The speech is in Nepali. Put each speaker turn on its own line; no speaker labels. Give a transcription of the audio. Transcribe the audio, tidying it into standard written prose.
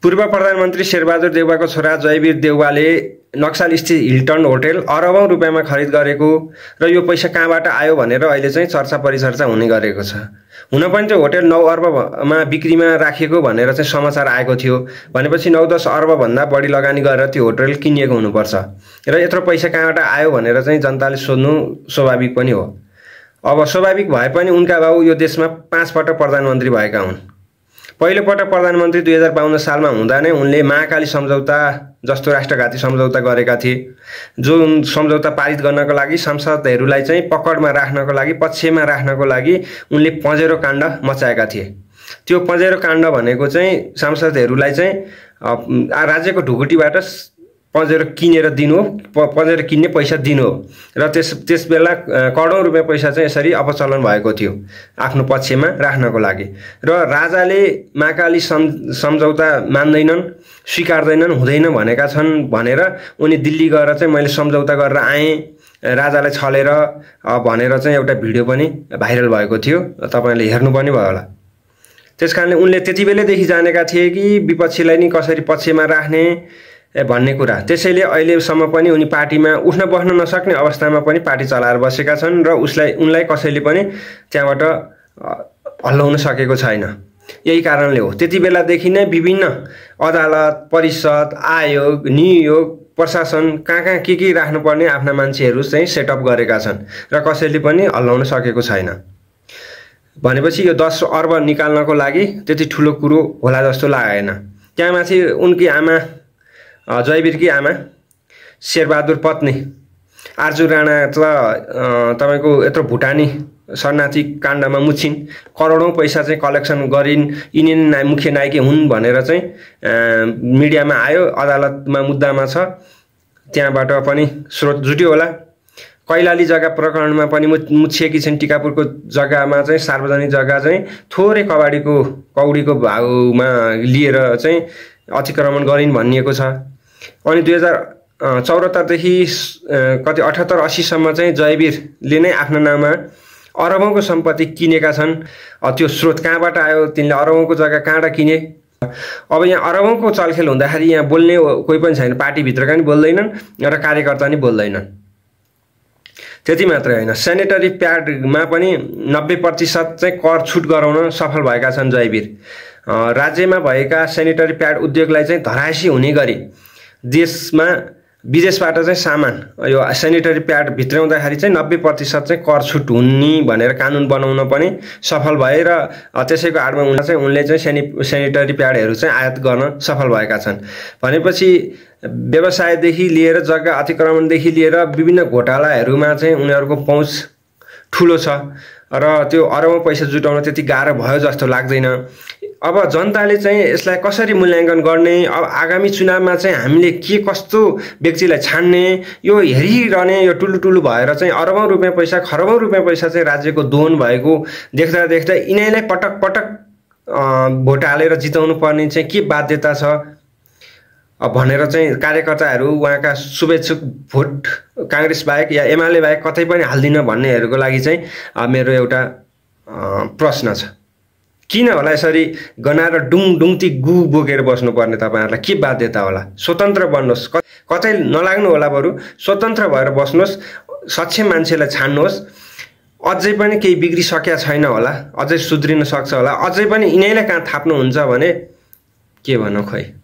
पूर्व प्रधानमन्त्री शेरबहादुर देउवाको छोरा जयवीर देउवाले नक्सलस्थित हिल्टन होटल अरबौं रुपियाँमा खरिद गरेको र यो पैसा कहाँबाट आयो भनेर अहिले चाहिँ चर्चा परिचर्चा हुने गरेको छ। हुन पनि त्यो होटल 9 अर्बमा बिक्रीमा राखिएको भनेर चाहिँ समाचार आएको थियो। भनेपछि 9-10 अर्ब भन्दा बढी लगानी गरेर त्यो होटल किनिएको हुनुपर्छ र यत्रो पैसा कहाँबाट आयो भनेर चाहिँ जनताले सोध्नु स्वाभाविक पनि हो। अब स्वाभाविक भए पनि उनका बाबु यो देशमा 5 पटक प्रधानमन्त्री भएका हुन्। पहिलो पटक प्रधानमन्त्री 2052 सालमा हुँदा नै उनले महाकाली सम्झौता जस्तो राष्ट्रघाती सम्झौता गरेका थिए। जुन सम्झौता पारित गर्नको लागि सांसदहरूलाई चाहिँ पकडमा राख्नको लागि पक्षमा राख्नको लागि उनले पँजेरो काण्ड मचाएका थिए। त्यो पँजेरो काण्ड भनेको चाहिँ सांसदहरूलाई चाहिँ राज्यको ढुकुटीबाट पँजेरो किनेर दिनु हो, पँजेरो किन्ने पैसा दिनु हो र त्यस बेला करोडौं रुपियाँ पैसा चाहिँ यसरी अपचलन भएको थियो आफ्नो पक्षमा राख्नको लागि। र राजाले महाकाली सम्झौता मान्दैनन्, स्वीकार्दैनन्, हुँदैन भनेका छन् भनेर उनी दिल्ली गएर चाहिँ मैले सम्झौता गरेर आएँ राजालाई छलेर भनेर चाहिँ एउटा भिडियो पनि भाइरल भएको थियो। तपाईले हेर्नु पनि भयो होला। त्यसकारणले उनले त्यति बेलैदेखि जानेका थिए कि विपक्षीलाई नि कसरी पक्षमा राख्ने भन्ने कुरा। त्यसैले अहिलेसम्म पनि उनी पार्टीमा उठ्न बस्न नसक्ने अवस्थामा पनि पार्टी चलाएर बसेका छन् र उनलाई कसैले पनि त्यहाँबाट हल्लाउन सकेको छैन। यही कारणले हो त्यति बेलादेखि नै विभिन्न अदालत, परिषद, आयोग, नियोग, प्रशासन कहाँ के राख्नुपर्ने आफ्ना मान्छेहरू चाहिँ सेटअप गरेका छन् र कसैले पनि हल्लाउन सकेको छैन। भनेपछि यो 10 अर्ब निकाल्नको लागि त्यति ठुलो कुरो होला जस्तो लागेन। त्यहाँमाथि उनकी आमा जयवीरकी आमा शेरबहादुर पत्नी आर्जु राणा त तपाईको यत्रो भुटानी शरणार्थी काण्डमा मुछिन्, करोडौं पैसा चाहिँ कलेक्सन गरिन्, यिनी मुख्य नायकी हुन् भनेर चाहिँ मिडियामा आयो, अदालतमा मुद्दामा छ। त्यहाँबाट पनि स्रोत जुट्यो होला। कैलाली जग्गा प्रकरणमा पनि मुछिएकी छिन्। टिकापुरको जग्गामा चाहिँ सार्वजनिक जग्गा चाहिँ थोरै कौडीको भाउमा लिएर चाहिँ अतिक्रमण गरिन् भनिएको छ। अनि 2074 देखि कति 78-80 सम्म चाहिँ जयवीरले नै आफ्नो नाममा अरबौंको सम्पत्ति किनेका छन्। त्यो स्रोत कहाँबाट आयो, तिनले अरबौंको जग्गा कहाँबाट किने? अब यहाँ अरबौंको चलखेल हुँदाखेरि यहाँ बोल्ने कोही पनि छैन। पार्टीभित्रका नि बोल्दैनन् र कार्यकर्ता नि बोल्दैनन्। त्यति मात्रै होइन, सेनेटरी प्याडमा पनि 90% चाहिँ कर छुट गराउन सफल भएका छन् जयवीर। राज्यमा भएका सेनेटरी प्याड उद्योगलाई चाहिँ धराशी हुने गरी देशमा विदेशबाट चाहिँ सामान यो सेनेटरी प्याड भित्राउँदाखेरि चाहिँ 90% चाहिँ कर छुट हुने भनेर कानुन बनाउन पनि सफल भए र त्यसैको आडमा उनले चाहिँ सेनेटरी प्याडहरू चाहिँ आयात गर्न सफल भएका छन्। भनेपछि व्यवसायदेखि लिएर जग्गा अतिक्रमणदेखि लिएर विभिन्न घोटालाहरूमा चाहिँ उनीहरूको पहुँच ठुलो छ र त्यो अरबौं पैसा जुटाउन त्यति गाह्रो भयो जस्तो लाग्दैन। अब जनताले चाहिँ यसलाई कसरी मूल्याङ्कन गर्ने, अब आगामी चुनावमा चाहिँ हामीले के कस्तो व्यक्तिलाई छान्ने, यो हेरिरहने, यो टुलु भएर चाहिँ अरबौं रुपियाँ पैसा, खरबौं रुपियाँ पैसा चाहिँ राज्यको दोहन भएको देख्दा यिनीलाई पटक भोट हालेर जिताउनु पर्ने चाहिँ के बाध्यता छ भनेर चाहिँ कार्यकर्ताहरू उहाँका शुभेच्छुक भोट कांग्रेस बाहेक या एमाले बाहेक कतै पनि हाल्दिन भन्नेहरूको लागि चाहिँ मेरो एउटा प्रश्न छ। किन होला यसरी गनाएर डुङडुङती गु बोकेर बस्नुपर्ने? तपाईहरुलाई के बाध्यता होला? स्वतन्त्र बन्नुहोस्, कतै नलाग्नु होला, बरु स्वतन्त्र भएर बस्नुहोस्, सक्षम मान्छेलाई छान्नुहोस्। अझै पनि केही बिग्रिसकेको छैन होला, अझै सुध्रिन सक्छ होला, अझै पनि यिनीलाई कहाँ थाप्नुहुन्छ भने के भन्नु खोइ।